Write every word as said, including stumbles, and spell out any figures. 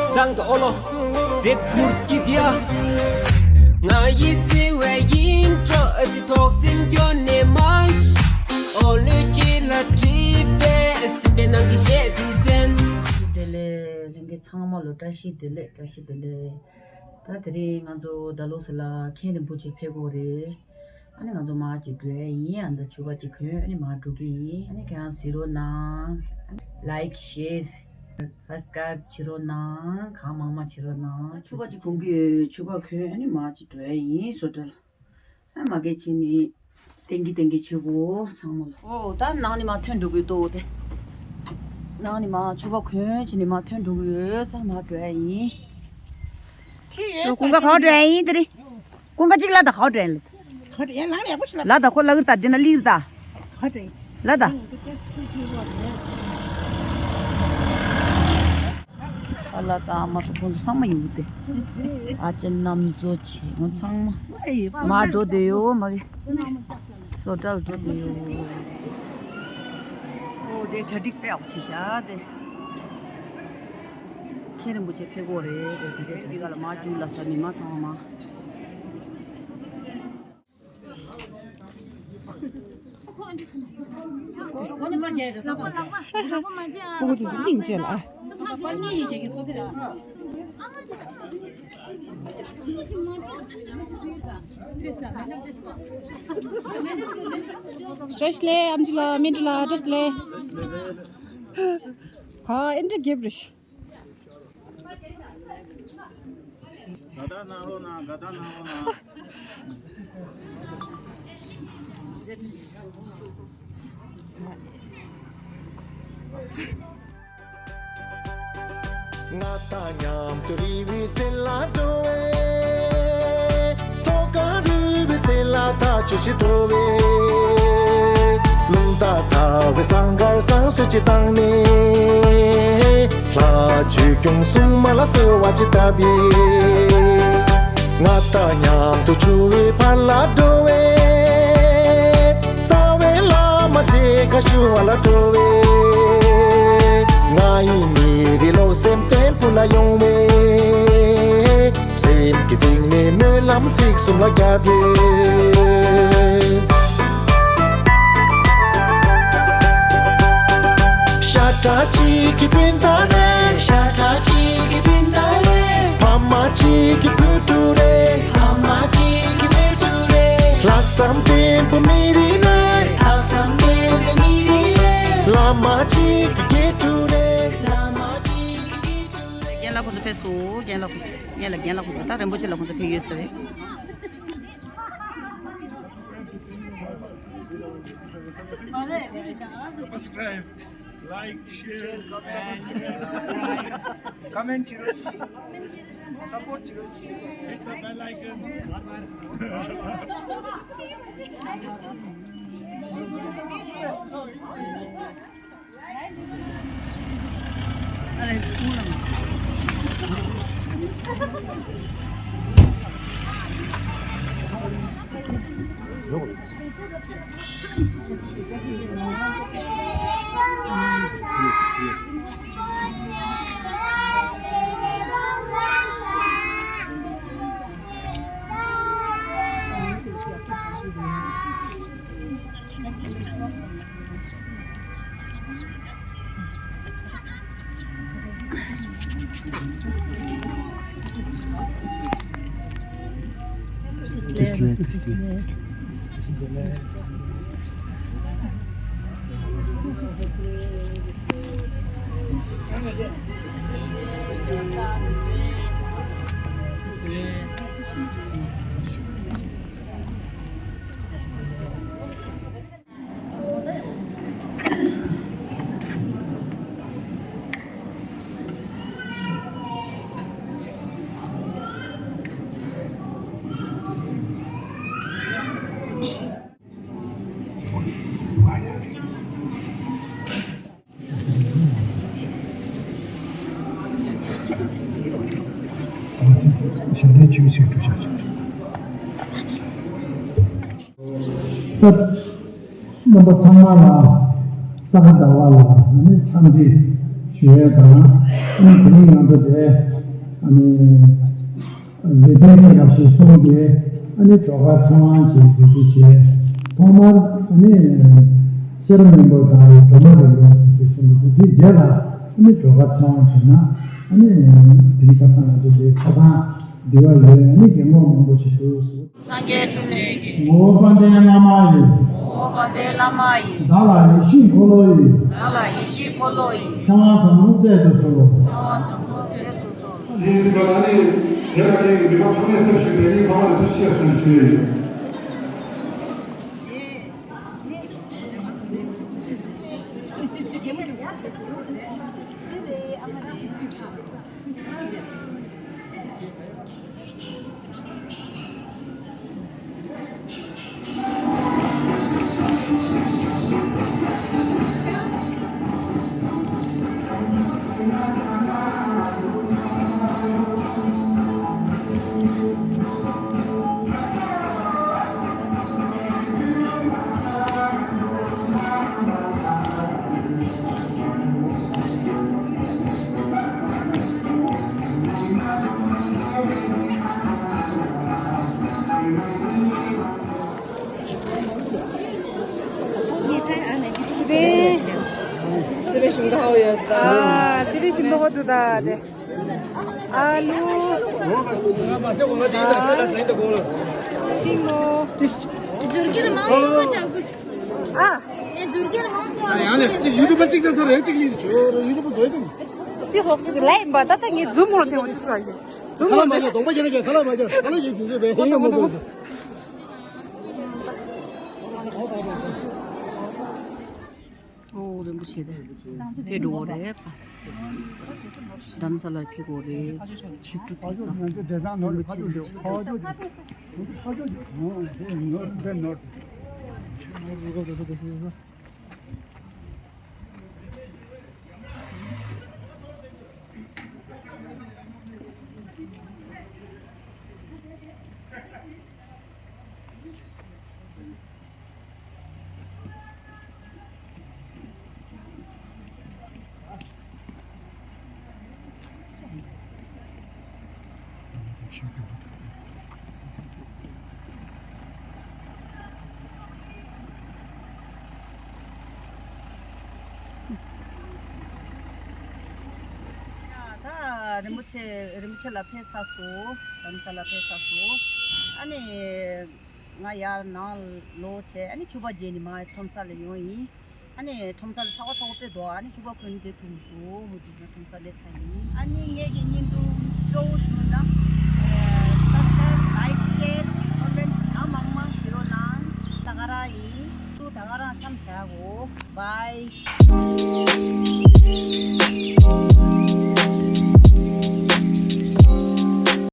གཙང་གི་ཨོ་ལོ། གཟིགས་ཁུར་གྱི་དེ། ང་ཡི་བརྩེ་བའི་ཡིན་འགྲོ་ཨ་ཙི་ཐོག་སེམས་སྐྱོ་ནས་མ། ཨོ་ལོས་ཁྱེད་ལ་བྲིས་པའི་སེམས་པའི་ནང་གི་གཞས་དེ་གསན། བདེ་ལེགས་ལྷན་རྒྱས་ཚང་མ་ལོ་བཀྲ་ཤིས་བདེ་ལེགས། བཀྲ་ཤིས་བདེ་ལེགས། ད་དེ་རིང་ང་ཚོ་ད་ལོ་སི་ལ་མཁན་རིན་པོ་ཆེ་ཕེབས་ཀྱི་ཡོད་རེད། ཨ་ནི་ང་ཚོ་མར་ཅིག་འགྲོ་ཡ་ཡིན། ཨ་ནི་ཕྱུ་པ་ཅིག་གོན། ཨ་ནི་མར་འགྲོ་གི་ཡིན། ཨ་ནི་ཁྱེད་རང་གཟིགས་རོགས་གནང་། ལའིཀ་ཤེར་སབ་སི་ཀ་རའིབ་བྱེད་རོགས་གནང་། གང་མང་མང་བྱེད་རོགས་གནང་། ཕྱུ་པ་ཅིག་གོན་གྱི་ཡོད། ཕྱུ་པ་གོན། ཨ་ནི་མར་ཅིག་འགྲོ་ཡ་ཡིན། བཟོ་གྲྭ་ལ། ཨ་མ་གལ་ཆེ་ནི་ཏན་གི་ཏན་གི་བྱེད་དགོས་ཚང་མ་ལ། ཨོ་ད་ནང་ནས་མར་ཐོན་འགྲོ་གི་འདུག་སྟེ། ནང་ནས་མར་ཕྱུ་པ་གོན་བྱས་ནས་མར་ཐོན་འགྲོ་གི་ཡོད། ས་མར་འགྲོ་ཡ་ཡིན། ཁྱེད་ཀུན་དགའ་ག་པར་འགྲོ་ཡ་ཡིན་དེ་རིང་། ཀུན་དགའ་གཅིག་ལ་ད་ག་པར་འགྲོ་ཡ་ཡིན་ལ། ག་རེ་ཡང་ལངས་ནས་ཡག་པོ་ཞིག་ལ། ལ་ད་ཁོ་ལ་གིར་ད་འདི་ན་ལིར་ད། ག་རེ། ལ་ད། ཨ་ལ་ད་ཨ་མ་ད་ཁོང་ཚོ་ཚང་མ་ཡོང་གི་དེ། ཨ་ཅེ་རྣམ་ཚོ་ཆེ་ངོ་ཚང་མ། མ་འགྲོ་དེ་ཡོ་མ་གི། སོ་ཏྲལ་འགྲོ་དེ་ཡོ། ཨོ་དེ་གྲ་སྒྲིག་དཔེ་ཡག་པོ་བྱས་ཤག་དེ། མཁན་རིན་པོ་ཆེ་ཕེབས་ཀྱི་ཡོད་རེད་དེ། དེ་རེད། དེ་ག་ལ་མ་འཇུ་ལ་ས་མི་མ་ཚང་མ། བཀྲ་ཤིས་བདེ་ལེགས་ཨམ་ཆི་ལགས། སྨན་ཕྲུག་ལགས་བཀྲ་ཤིས་བདེ་ལེགས། ག་ཨེ་འདྲ་རྒྱབ་རེད། དགའ་ཐག་གནང་རོགས་གནང་། དགའ་ཐག་གནང་རོགས་གནང་། ང་དང་མཉམ་དུ་རི་བོའི་རྩེ་ལ་འགྲོ་བའི། མཐོ་སྒང་རི་བོའི་རྩེ་ལ་ཐག་ཆོད་ཅིག་འགྲོ་བའི། རླུང་རྟ་དར་བའི་ཟངས་དཀར་བསང་གསོལ་ཅིག་བཏང་ནས། ལྷ་ཆོས་སྐྱོང་སྲུང་མ་ལ་གསོལ་བ་ཅིག་བཏབ་པས། ང་དང་མཉམ་དུ་ཆུ་བོའི་བར་ལ་འགྲོ་བའི། རྩ་བའི་བླ་མ་མཇལ་ཁ་ཞུ་བ་ལ་འགྲོ་བའི། ང་ཡི་མི་རེ་བློ་སེམས་བརྟན་པོ་ལ་ཡོང་བའི། སེམས་ཀྱི་གཏིང་ནས་སྨོན་ལམ་ཚིག་གསུམ་ལ་བརྒྱབ་ཡོད། ཤ་ཁྲག་གཅིག་གི་སྤུན་ཟླ་རེད། ཤ་ཁྲག་གཅིག་གི་སྤུན་ཟླ་རེད། ཕ་མ་གཅིག་གི་བུ་ཕྲུག་རེད། ཕ་མ་གཅིག་གི་བུ་ཕྲུག་རེད། ལྷག་བསམ་བརྟན་པོ་མི་རིགས་རེད། ལྷག་བསམ་བརྟན་པོ་མི་རིགས་རེད། བླ་མ་གཅིག་གི་དགེ་ཕྲུག་རེད། བླ་མ་གཅིག་གི་དགེ་ཕྲུག་རེད། རྒན་ལགས་ཁོང་ཚོ་ཕེབས་སོང་། རྒན་ལགས་ཁོང་ཚོ། རྒན་ལགས། རྒན་ལགས་ཁོང་ཚོ། ད་རིན་པོ་ཆེ་ལགས་ཁོང་ཚོ་ཕེབས་ཡོད་ས་རེད། Subscribe, like, share, and comment བྱེད་རོགས་གྱིས། Support བྱེད་རོགས་གྱིས། Hit the bell icon. This left, this left. ཞལ་འདོན་བྱེད་ཀྱི་ཆེད་དུ་བྱ་ཆེད་དུ། ད་རྣམ་པ་ཚང་མ་ལ་ས་ག་ཟླ་བ་ལ་ནི་འཚམས་འདྲི་ཞུ་ཡས་དང་། དེ་རིང་ང་ཚོ་དེ་ ཨ་ནི་ལེགས་ལྡན་འབྱོར་པ་ཞེས་གསུངས་ཏེ། ཨ་ནི་སྒྲོལ་དཀར་ཚེ་དབང་བཅས་འདུས་སྡོད་བྱས། ཐོག་མར་ཨ་ནི་ཤེས་རབ་སྙིང་པོ་དང་སྒྲོལ་མ་རིག་འཛིན་ཟེར་ཏེ་གསུངས་པ་དེ་རྗེས་ལ་ཨ་ནི་སྒྲོལ་དཀར་ཚེ་དབང་བྱས་ན། ཨ་ནི་དེ་རིང་ཁ་སང་ང་ཚོ་དེ་ཆ་ཚང་འདི་བ་ཡོད། ཨ་ནི་རྒན་གོག་མང་པོ་ཞིག་འདུག། སངས་རྒྱས་འཕྲིན་ལས་ཀྱི། ངོ་བོ་དཔལ་ལྡན་བླ་མ་ཡི། ངོ་བོ་དཔལ་ལྡན་བླ་མ་ཡི། བདག་ལ་ཡེ་ཤེས་འཁོར་ལོ་ཡི། བདག་ལ་ཡེ་ཤེས་འཁོར་ལོ་ཡི། ཕྱག་ན་བཟང་པོ་སྩལ་དུ་གསོལ་ལོ། ཕྱག་ན་བཟང་པོ་སྩལ་དུ་གསོལ་ལོ། ནི་འདི་ག་ལ་ནི་དེ་ལ་ནི་མི་ཕམ་ཚང་མས་གསལ་ཞུས་པའི་ནི་ཕ་མ་ལ་ཐུགས་རྗེ་ཆེ་གསུངས་ཞུས་ཡོད། སི་པན་ཞིམ་ཏོག་ཧ་ཡོད་ད། ཨ། སི་པན་ཞིམ་ཏོག་ཧ་འདུག་ད་དེ། ཨ་ལུ། ཅིང་མོ། ཨ། ཡང་ནས་ཡུ་ཊུབ་པར་གཅིག་ཙམ་ཐོན་རེ་གཅིག་ལིན་ཆོ་ཡུ་ཊུབ་པར་བཟོས་ཅིང་། དེ་སོགས་ལ་ཡིན་པ་ད་ལྟ་ངས་ཛུམ་རོ་ཐེངས་འོ་ཅི་ཟེར་གྱི། ཛུམ་ཁ་ལ་མ་རོ་ཡོད། གདོང་པ་རྒྱ་ལ་རྒྱ་ཁ་ལ་མ་རྒྱ་ཁ་ལ་ཡོད་རྒྱུ་འཇོག་པའི་ཧེ་ཡོད་མ་གོ། ཨོ་རིན་པོ་ཆེ་དེ་ཕེབས་འགྲོ་གི་རེད། རྡ་རམ་ས་ལར་ཕེབས་དགོས་རེད། ཆིབས་སྒྲུབ་ཕེབས་ས་རིན་པོ་ཆེ་དེ་ཆིབས་སྒྲུབ་ཕེབས་ས། ད་རིན་པོ་ཆེ་རིན་པོ་ཆེ་ལ་ཕེབས་ཚར་སོང་། རྡ་རམ་ས་ལ་ཕེབས་ཚར་སོང་། ཨ་ནི། ང་ཡར་ནང་ལོག་བྱས། ཨ་ནི་ཕྱུ་པ་རྗེས་ནི་མ་ཁྲོམ་ས་ལ་ཡོང་ཡིན། ཨ་ནི་ཁྲོམ་ས་ལ་ཚ་བ་ཚ་བོ་དཔེ་འདུག། ཨ་ནི་ཕྱུ་པ་གོན་ནི་དེ་ཐུག་མི་འདུག། འོ་དེ་ནས་ཁྲོམ་ས་སླེབས་ཚར་ཡིན། ཨ་ནི་ངེད་ཀྱི་བརྙན་ཐུང་སྤྲོ་བོ་བྱུང་ན། ཨ། སབ་སི་ཀ་རེབ། ལའིཀ། ཤེར། ཀོ་མེན། ཡང་མང་མང་བྱེད་རོགས་གནང་། ད་ག་རང་ཡིན། ད་ག་རང་མཚམས་བཞག་གོ། བཱའི།